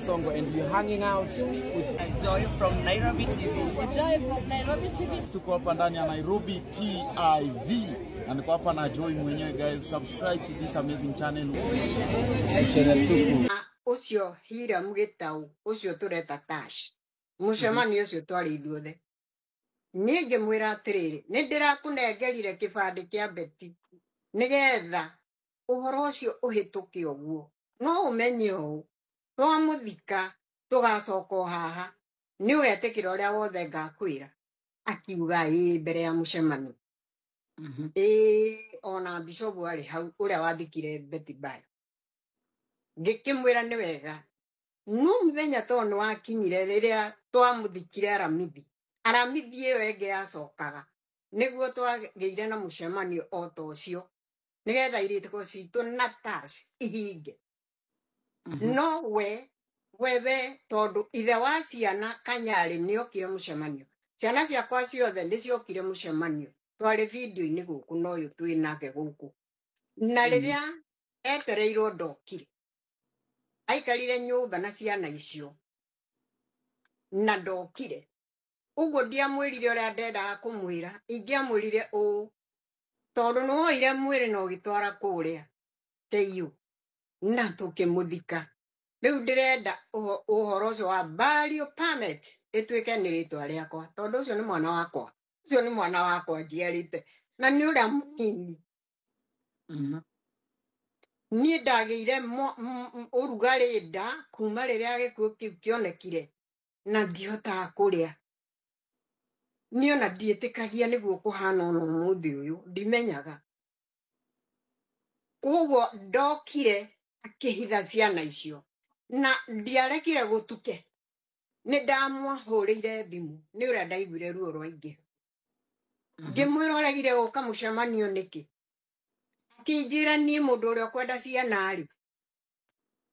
Songo and we're hanging out with Joy from Nairobi TV. Joy from Nairobi TV. Tuko hapa ndani ya Nairobi TIV na niko hapa na Joy mwenyewe. Guys, subscribe to this amazing channel. Channel tupu. Ucio Hiram Gitau ucio tureta Tash mucemanio ucio twari ithuothe. Niĩ ngĩmwĩra atĩrĩrĩ, nĩ ndĩrakũnengerire kĩbandĩ kĩa Beti nĩgetha ũhoro ũcio ũhĩtũke ũguo, no ũmenye ũũ, twamũthika tũgacoka o haha, nĩ ũgetĩkĩra ũrĩa wothe ngakwĩra. Akiuga ĩĩ mbere ya mũcemanio. Ĩĩ, ona bishopu arĩ hau ũrĩa wathikire Beti Bayo. Ngĩkĩmwĩra nĩ wega, no mũthenya tondũ nĩ wakinyire rĩrĩa twamũthikire Aramithi, Aramithi ĩyo ĩngĩ yacokaga, nĩguo twagĩire na mũcemanio o ta ũcio nĩgetha irĩtĩko citũ na Tash ihinge. No we wewe tondũ ithe wa ciana Kanyarĩ nĩokire mũcemanio, ciana ciakwa ciothe nĩciokire mũcemanio, twarĩ video-inĩ gũkũ na ũyũ twĩ nake gũkũ. Na rĩrĩa etereirwo ndokire, aikarire nyũmba na ciana icio na ndokire. Ũguo ndiamwĩrire ũrĩa ndendaga kũmwĩra, ingĩamwĩrire ũũ, tondũ nĩwoire mwĩrĩ na ũgĩtwara kũrĩa KU na tũkĩmũthika. Rĩu ndĩrenda ũhoro ũcio wa burial permit ĩtuĩke nĩ rĩtwa rĩakwa, tondũ ũcio nĩ mwana wakwa, ũcio nĩ mwana wakwa njiarĩte na nĩ ũrĩa mũnini. Niĩ ndagĩire ũrugarĩ nda kuma rĩrĩa gĩkuũ kĩu kĩonekire na ndihotaga kũrĩa. Niĩ ona ndiĩtĩkagia nĩguo kũhana ona ũmũthĩ ũyũ, ndimenyaga. Koguo ndokire akĩhitha ciana icio na ndiarekire gũtuke, nĩ ndamwahũrĩire thimũ nĩ ũrĩa ndaiguire ruo rwaingĩha. Ngĩmwĩra ũregire gũka mũcemanio nĩkĩ? Akĩnjĩra niĩ mũndũ ũrĩa ũkwenda ciana rĩ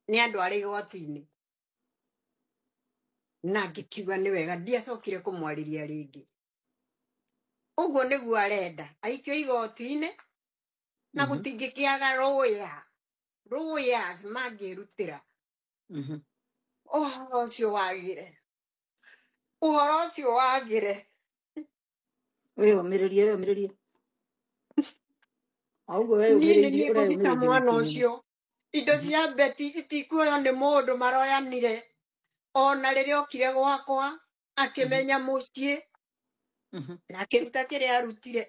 nĩ andũ arĩa igoti-inĩ. Na ngĩkiuga nĩ wega, ndiacokire kũmwarĩria rĩngĩ. Ũguo nĩguo arenda aikio igoti-inĩ na gũtingĩkĩaga lawyers mangĩrutĩra ũhoro ũcio wagĩre, ũhoro ũcio wagĩre. Wĩyũmĩrĩrie, wĩyũmĩrĩrie. O ũguo Niĩ nĩ weyũmĩrĩirie, niĩ ngũthika ũreyũmĩrĩria mwana wiki ũcio. Indo cia Beti itikuoywo nĩ mũndũ maroyanire. Ona rĩrĩa okire gwakwa akĩmenya mũciĩ na akĩruta kĩrĩa arutire.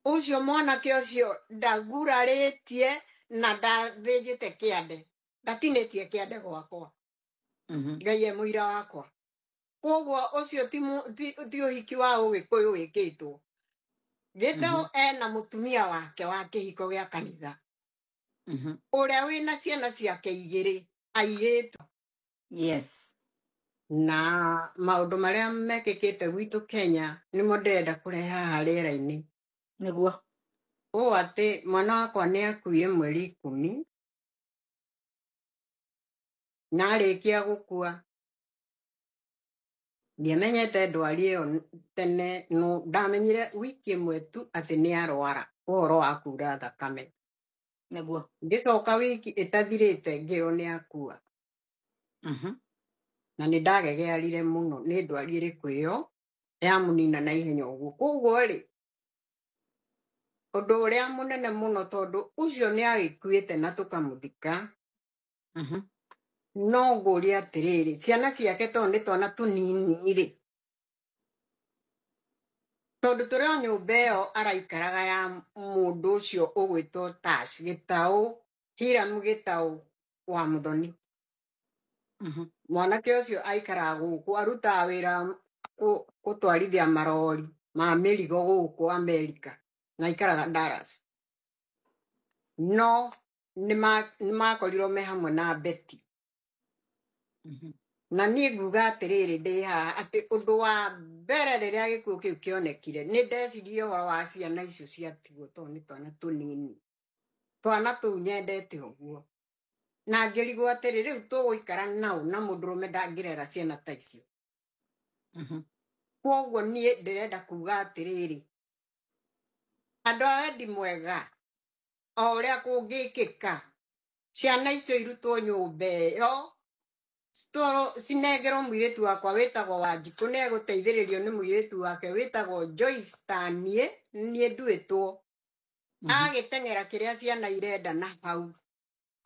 Ũcio mwanake ũcio ndagurarĩtie na ndathĩnjĩte kĩande, ndatinĩtie kĩande gwakwa. Ngai e mũira wakwa. Koguo ũcio ti ũhiki wa ũgĩkũyũ wĩkĩtwo. Gĩtau ena mũtumia wake wa kĩhiko gĩa kanitha ũrĩa wĩna ciana ciake igĩrĩ airĩtu. Yes. Na maũndũ marĩa mekĩkĩte gwitũ Kenya nĩmo ndĩrenda kũrehe haha rĩera-inĩ. Nĩguo. Ũũ atĩ mwana wakwa nĩ akuire mweri 10 na arĩkia gũkua ndiamenyete ndwari ĩyo tene, no ndamenyire wiki ĩmwe tu atĩ nĩ arwara ũhoro wa kura thakame. Nĩguo. Ngĩcoka wiki ĩtathirĩte ngĩrwo nĩ akua. Na nĩ ndagegearire mũno nĩ ndwari ĩrĩkũ ĩyo yamũnina na ihenya ũguo. Koguo rĩ, ũndũ ũrĩa mũnene mũno tondũ ũcio nĩ agĩkuĩte na tũkamũthika, no ngũrie atĩrĩrĩ, ciana ciake tondũ nĩ twana tũnini rĩ, tondũ tũrĩ o nyũmba ĩyo araikaraga ya mũndũ ũcio ũgwĩtwo Tash Gĩtaũ, Hiram Gĩtaũ wa Mũthoni. Mwanake ũcio aikaraga gũkũ, arutaga wĩra gũtwarithia marori ma mĩrigo gũkũ Amerika na aikaraga Dallas. No nĩmakorirwo me hamwe na Betty. Na niĩ nguga atĩrĩrĩ ndĩ haha atĩ ũndũ wa mbere rĩrĩa gĩkuũ kĩu kĩonekire nĩ ndecirie ũhoro wa ciana icio ciatigwo tondũ nĩ twana tũnini, twana tũu nyendete ũguo, na ngĩrigwo atĩrĩ rĩu tũgũikara nau na mũndũrũme ndangĩrera ciana ta icio. Koguo niĩ ndĩrenda kuga atĩrĩrĩ, andũ a wendi mwega o ũrĩa kũngĩkĩka ciana icio irutwo nyũmba ĩyo Citwarwo cinengerwo mũirĩtu wakwa wĩtagwo Wanjikũ, nĩ egũteithĩrĩrio nĩ mũirĩtu wake wĩtagwo Joyce taniĩ niĩ nduĩtwo. Agĩteng'era kĩrĩa ciana irenda na hau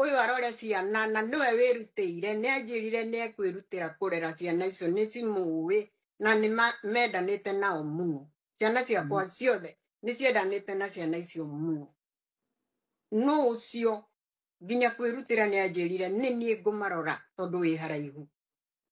ũyũ arore ciana, na nĩwe wĩrutĩire, nĩ anjĩrire nĩ ekwĩrutĩra kũrera ciana icio, nĩ cimũĩ na nĩ mendanĩte nao mũno. Ciana ciakwa ciothe nĩ ciendanĩte na ciana icio mũno. No ũcio nginya kwĩrutĩra nĩ anjĩrire nĩ niĩ ngũmarora tondũ wĩ haraihu.